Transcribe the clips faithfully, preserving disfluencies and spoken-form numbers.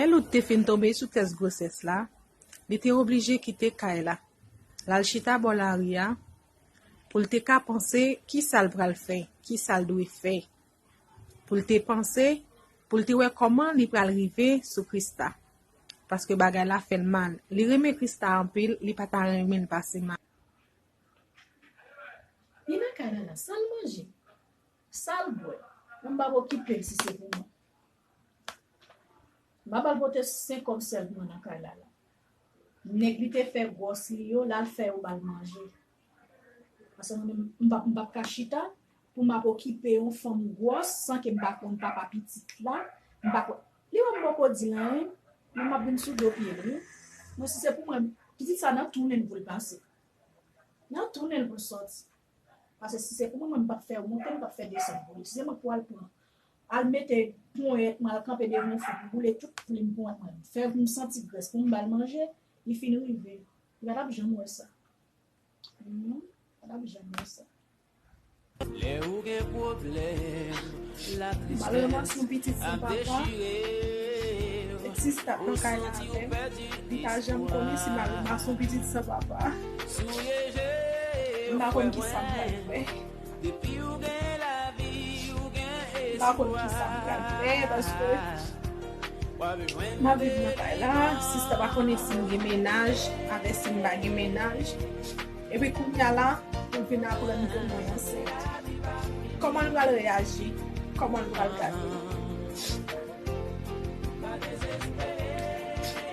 Lè Lout te fin tonbe sou tès gwosès la, li te oblije kite kay la. L al chita bò lari a pou l te ka panse ki sa l pral fè, ki sa l dwe fè. Pou l te panse, pou l te wè kòman li pral rive sou Krista. Paske bagay la fè l mal. Li renmen Krista anpil, li pa ta renmen l pase mal. Li nan kay la la, sa l manje, sa l bwè, mwen m p ap okipe l si se pou mwen. M ap al pote senk kòb sèl pou mwen nan kay la la. Nèg li te fè gwòs li yo, l al fè yo ba l manje. Paske mwen menm, m p ap, m p ap ka chita pou m ap okipe yon fanm gwòs san ke m pa konn papa pitit la. M pa konn, li wè m poko di l anyen, men m ap vin sou do pye l wi. Mwen si se pou mwen, pitit sa nan tou nen l pou l pase. Nan tou nen l pou l sòti. Paske si se pou mwen, mwen m p ap fè monte, m p ap fè desann pou li. Si se mwen k pou al pran, al mete ponyèt mwen, al kanpe devan yon fou pou boule tout plim ponyèt mwen, fè pou m santi grès, pou m ba l manje, li fin rive. Li pa t ap janm wè sa. Li pa t ap janm wè sa. Lè ou gen pwoblèm, la tristès ap dechire w. Malreman, se yon pitit san papa. Sista nan kay la avè m. Li pa janm konnen si malreman se yon pitit san papa. M pa konn ki sa m pral fè. M pa konn ki sa m pral fè, paske m ap viv nan kay la. Sista pa konnen si m gen mennaj, avè si m pa gen mennaj. Epi kounye a la, pou l vin aprann ke mwen ansent. Kòman l pral reyaji? Kòman l pral gade m?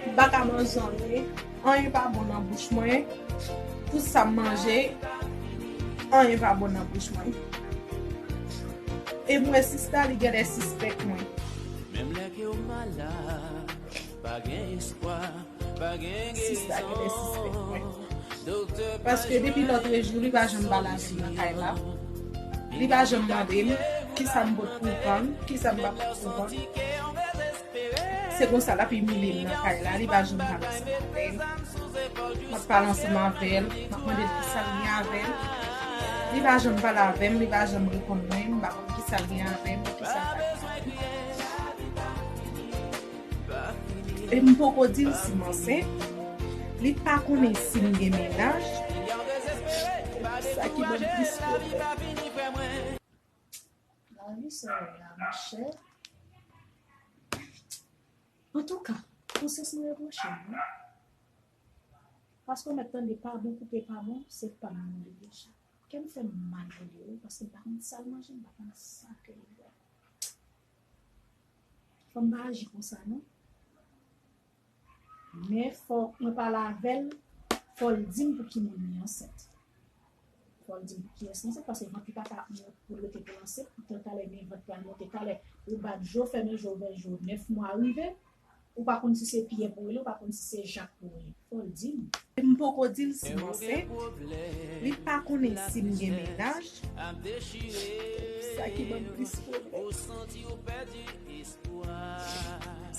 M pa ka manje anyen, anyen pa bon nan bouch mwen. Tout sa m manje, anyen pa bon nan bouch mwen. E m wè sista, li genlè sispèk mwen. Menm lè ke w malad, pa gen espwa. Sista genlè sispèk mwen. Paske depi lòtrejou, li pa janm pale avè m nan kay la. Li pa janm mande m kisa m pot pou vann, kisa m pa pot pou vann. Se konsa l ap imilye m nan kay la, li pa janm pale ansanm avè m. M ap pale ansanm avè l, m ap mande l kisa l gen avè l. Li pa janm pale avè m, li pa janm reponn mwen, m pa konn kisa l gen avè m, kisa l pa gen avè m. E m poko di l si m ansent. Li pa konnen si m gen mennaj. Sa ki ban m plis pwoblèm. Lavi sa yo la, monchè. Antouka, konsyans mwen repwoche m, wi. Paske w mèt tande pa bon koupe pa bon, se pa m li deja. Kè m fè m mal pou li, wi, paske m pa konn sa l manje, m pa konn sa ke li bwè. Fò m pa aji konsa, non. Men fò mwen pale avè l, fò l di m pou ki moun li ansent. Fò l di m pou kiyès li ansent, paske vant li pa ka pou l rete pou l ansent, poutan talè men vant pral monte, talè ou bat je w, fèmen je w, ouvè je w, nèf mwa rive, ou pa konn si se Pyè pou rele, ou pa konn si se Jak pou rele. Fò l di m. M poko di l si m ansent. Li pa konnen si m gen mennaj. Sa ki ban m plis pwoblèm.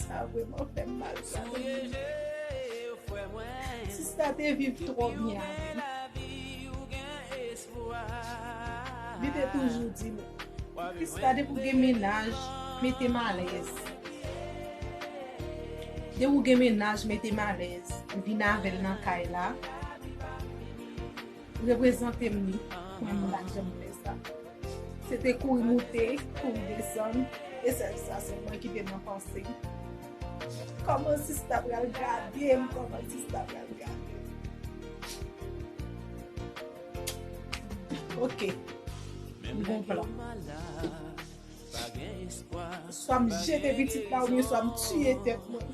Sa vrèman fè m mal, sa. Sista te viv twò byen avè m. Li te toujou di m, Krista, depi w gen mennaj, mete m alèz. Depi w gen mennaj, mete m alèz. Vin avè l nan kay la. Reprezante m li. Mwen, m pa t janm fè sa. Se te kouri moute, kouri desann. E sèl sa, se mwen ki te nan panse m. Kòman sista pral gade m? Kòman sista pral gade m? Ok. M gon plan. Swa m jete pitit la oubyen swa m tiye tèt mwen.